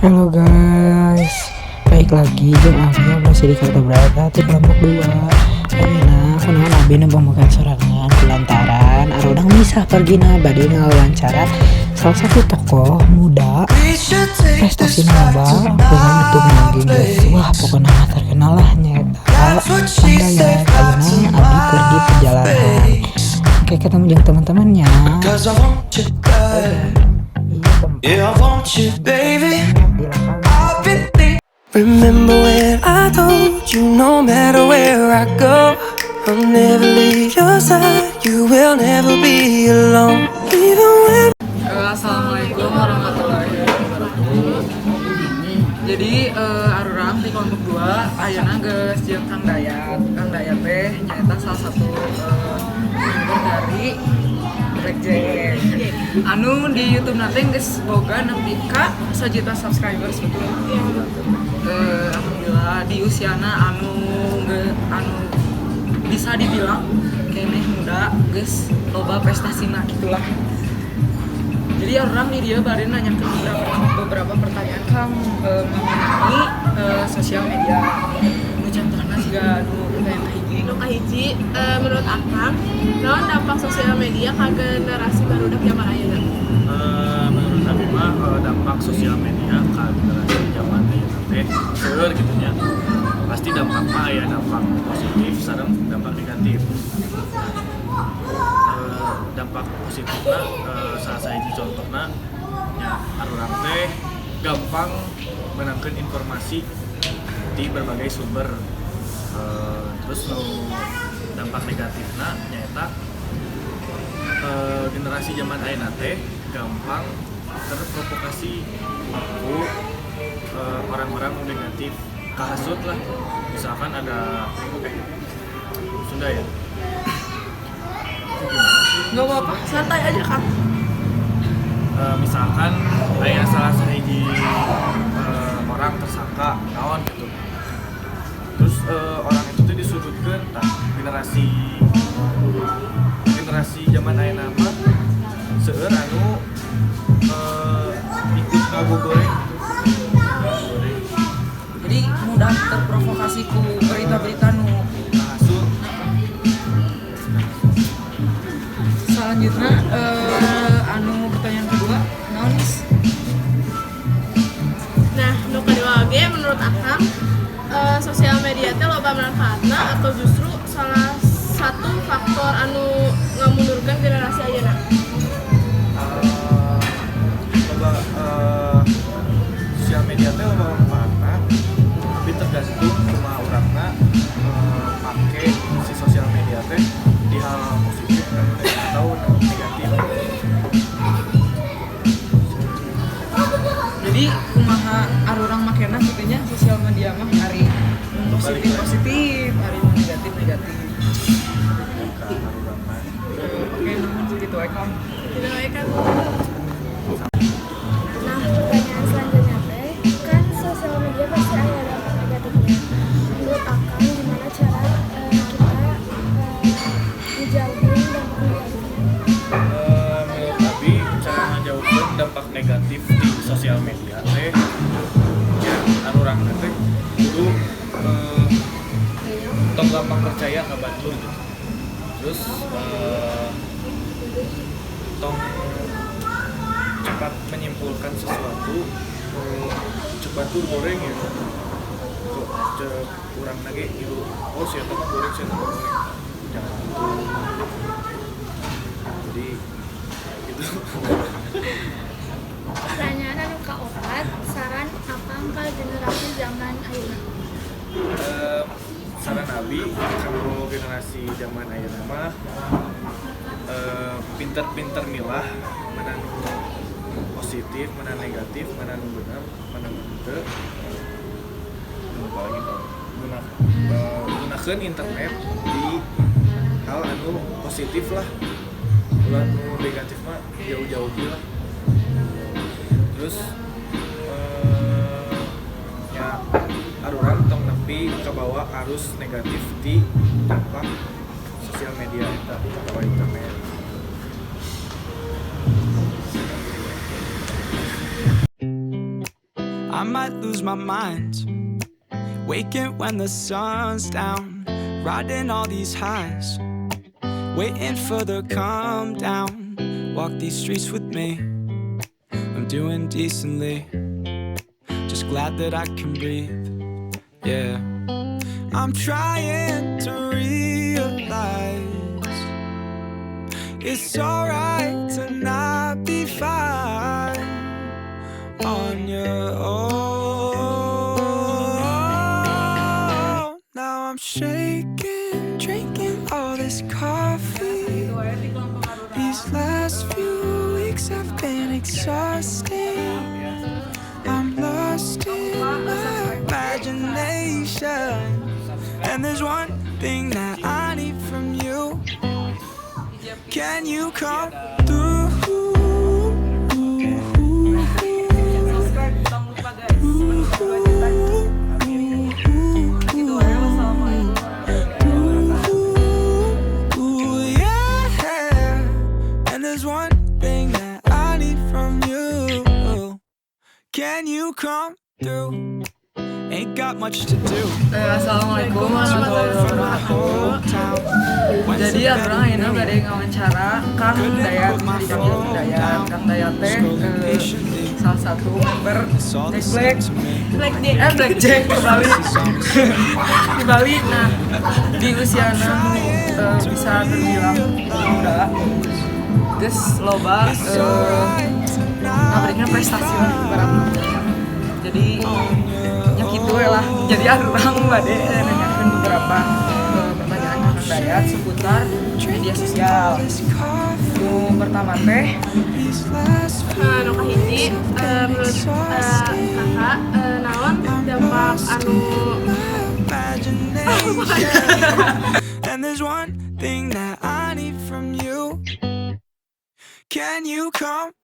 Halo guys, balik lagi jeung abi yang masih di Kerta Berata di kelompok 2. Ayeuna kunaon abi nembong makan sorangan lantaran arurang misah pergina bade ngawawancara salah satu tokoh muda prestasi loba dengan YouTube lagi, guys. Wah, pokoknya mah terkenal lah, nyaeta Kang Dayat. Ayeuna abi keur di perjalanan. Oke, ketemu jeung teman-temannya. 'Cause I want you bad. Iya, tempat Yeah, I want you, baby. Di lapangan. I've been thinking. Remember when I told you no matter where I go, I'll never leave your side. You will never be alone. Even when Assalamualaikum warahmatullahi wabarakatuh. Jadi arurang di kelompok 2 ayeuna geus jeung Kang Dayat. Kang Dayat teh nyaeta salah satu member dari Black Jack. Anu di YouTube nanti geus boga nepi ka 1 juta subscribers, betul? Iya, betul. Alhamdulillah di usiana anu bisa dibilang keneh muda geus loba prestasina gitulah. Jadi urang di dieu bade nanya ke beberapa beberapa pertanyaan, Kang, mengenai sosial media. Nu contohna siga nu pertanyaan kahiji. Nu kahiji, menurut Akang, naon dampak sosial media ka generasi barudak zaman ayeuna? Menurut abi mah dampak sosial media ke generasi zaman ayeuna teh seueur gitu nya. Pasti dampak mah aya dampak positif sareng dampak negatif. Dampak positifna salah sahiji contohna nya arurang teh gampang meunangkeun informasi di berbagai sumber. Terus nu dampak negatifna nyaeta generasi zaman ayeuna teh gampang terprovokasi ku orang-orang negatif, kahasut lah. Misalkan ada Sunda ya, itu gimana sih? Nggak apa-apa, santai aja, Kang. Misalkan aya salah sahiji orang tersangka naon gitu, terus orang itu tuh disudutkan. Tah, generasi generasi zaman ayeuna mah seueur anu ikut ngagogoreng gitu. Ngagogoreng. Jadi mudah terprovokasi ku berita-berita nu Kahasut. Selanjutnya anu pertanyaan kedua naon, Nis? Nah, nu kedua oge, menurut Akang, sosial media teh loba manfaatna atau justru salah satu faktor anu ngamundurkan generasi ayeuna? Loba, sosial media teh loba manfaatna, tapi tergantung kumaha urangna make si sosial media teh di hal positif atau negatif. Jadi kumaha arurang makena kitu nya sosial media mah, ari positif Balik. Positif, ari negatif negatif. Ka arurangna. Oke, nuhun, segitu wae, Kang. Gitu wae kan. Nah, pertanyaan selanjutnya teh, kan sosial media pasti ada dampak negatifnya. Menurut Akang, gimana cara kita ngejauhin dampak negatifnya? Menurut Abi, cara ngajauhkeun dampak negatif di sosial media teh ya arurangna teh kudu tong gampang percaya ka batur gitu. Terus tong cepat menyimpulkan sesuatu, cek batur goreng ya, kok cek urang lagi gitu, oh siapa mah goreng, siapa mah goreng, jangan gitu. Jadi gitu. Pertanyaan anu kaopat, saran Akang ka generasi zaman ayeuna? Saran abi kalau generasi zaman ayeuna mah pinter-pinter milah mana nu positif, mana negatif, mana nu benar, mana nu henteu. Nu apa lagi tau? Gunakeun internet di hal anu positif lah. Ulah nu negatif mah jauh-jauh lah. Terus ya arurang tong nepi kabawa arus negatif di dampak sosial media eta atau internet. I might lose my mind. Waking when the sun's down, riding all these highs, waiting for the calm down. Walk these streets with me. I'm doing decently, just glad that I can breathe. Yeah, I'm trying to realize it's alright to not be fine on your own. Now I'm shaking, drinking all this coffee. Itu wae di kelompok arurang. These last few weeks have been exhausting. I'm lost in my imagination. And there's one thing that I need from you. Can you come through? Subscribe, jangan lupa guys. 2 juta. Gitu wae, wassalamualaikum warahmatullahi wabarakatuh. Ooh, yeah. And there's one thing that I need from you. Can you come through? Ain't got much to do. Assalamualaikum warahmatullahi wabarakatuh. Hometown. Jadi arurang ayeuna bade ngawancara Kang Dayat, dipanggil Kang Dayat. Kang Dayat teh salah satu member It's all the Jack Black same to me. Black D. Black Jack di Bali. Di Bali. Nah, di usiana bisa terbilang muda, geus loba ngaberikan prestasi lah ibaratna. Jadi nya kitu we lah. Jadi arurang bade nanyakeun beberapa pertanyaan ka Kang Dayat seputar media sosial. Nu pertama teh, Nah, nu kahiji, menurut kakak, naon dampak anu Imagination. And there's one thing that I need from you. Can you come